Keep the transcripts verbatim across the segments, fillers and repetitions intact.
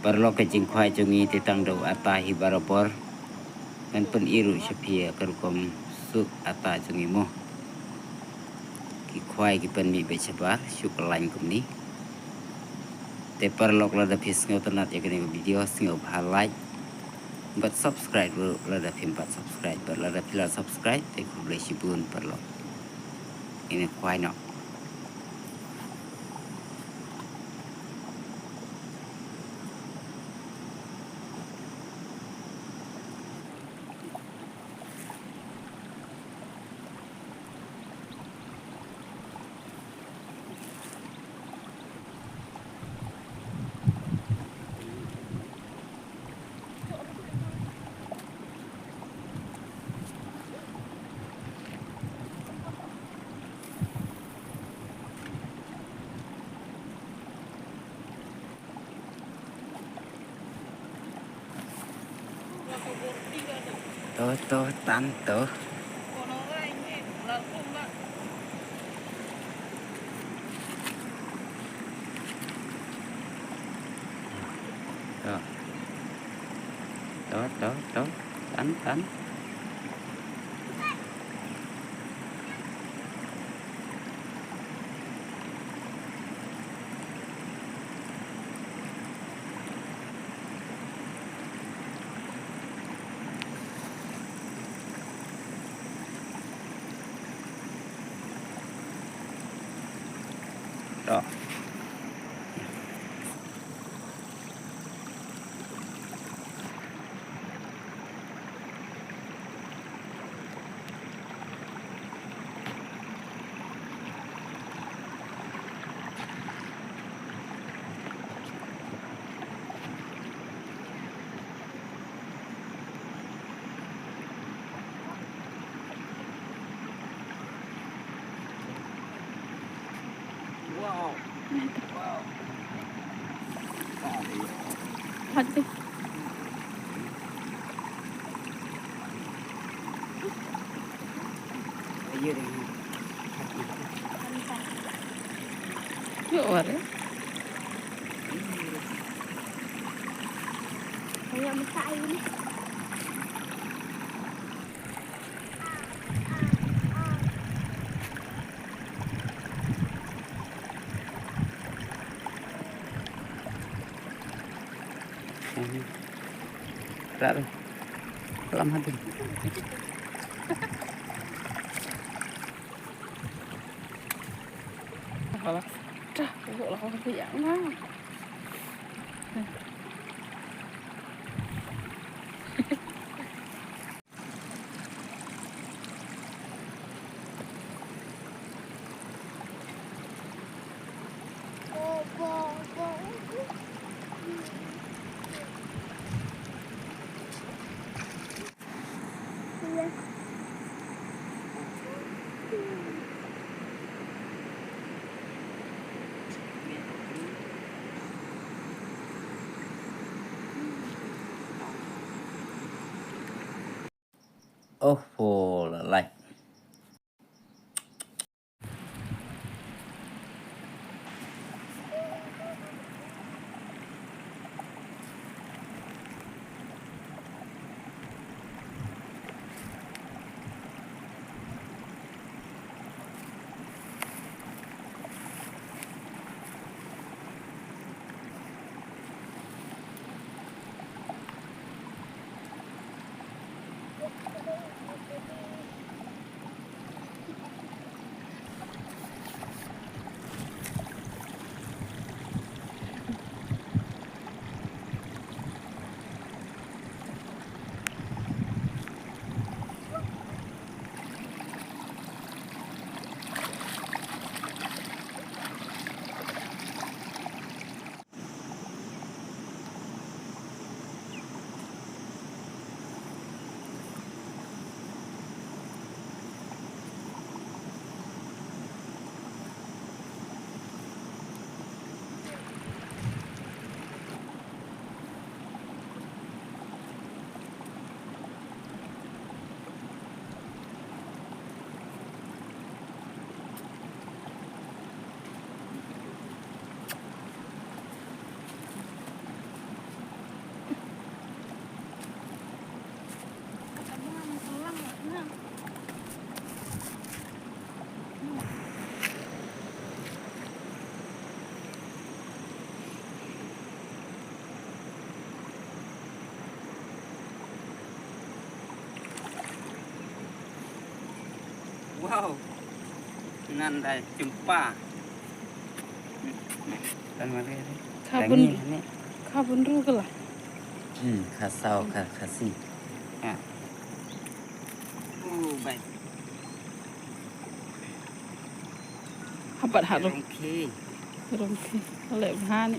Paralok, ka jingkhwai jong ngi te tang da u ata hi barabor. Ngan pyni ruh sha phi ka rukom suk ata jong ngi mo. Ki khwai ki pynmih beit shabar shu ka lain kumne. Te paralok, lada phi sngewtynnat ïa kane ka video, sngewbha like bad subscribe ruh lada phim pat subscribe, bad lada phi la subscribe te khublei shibun paralok. Ine khwai noh. To, to, tan to. To. To, to, to. Tan, tan. To. Wow. Wow. Aduh. Yuk, War, ya. Kayak buka air ni. Rak deh. Kelam hati. Dah, dah, dah, dah, dah. Oh, pho la lai. Wow. Nan da jumpa. Kan mari. Kha bun, kha bun ru kala. Hmm, kha saw, kha, kha si. Ha. Oh, bai. Hapat harum. Rongki. Rongki. Leh bha ni.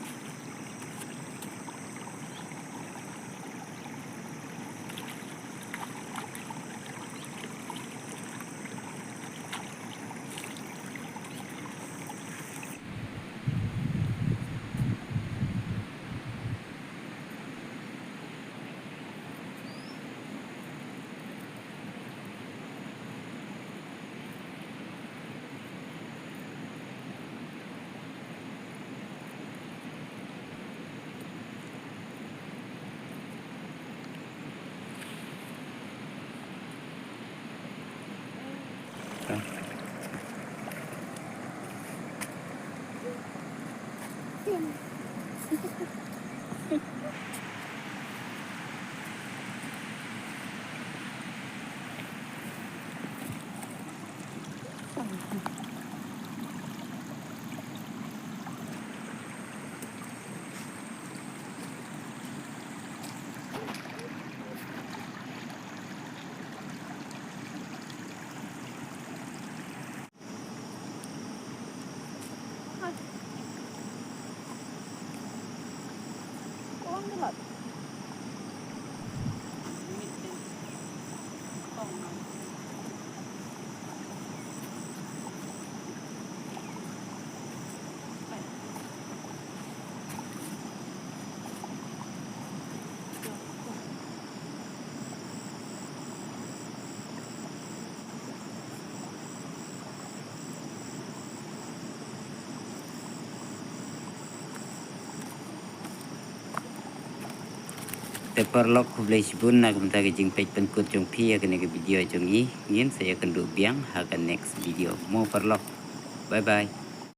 Te paralok, khublei shibun na ka bynta ka jingpeit pynkut jong phi ïa kane ka video jong ngi. Ngin sa ïakynduh biang ha ka next video. Mo paralok. Bye bye.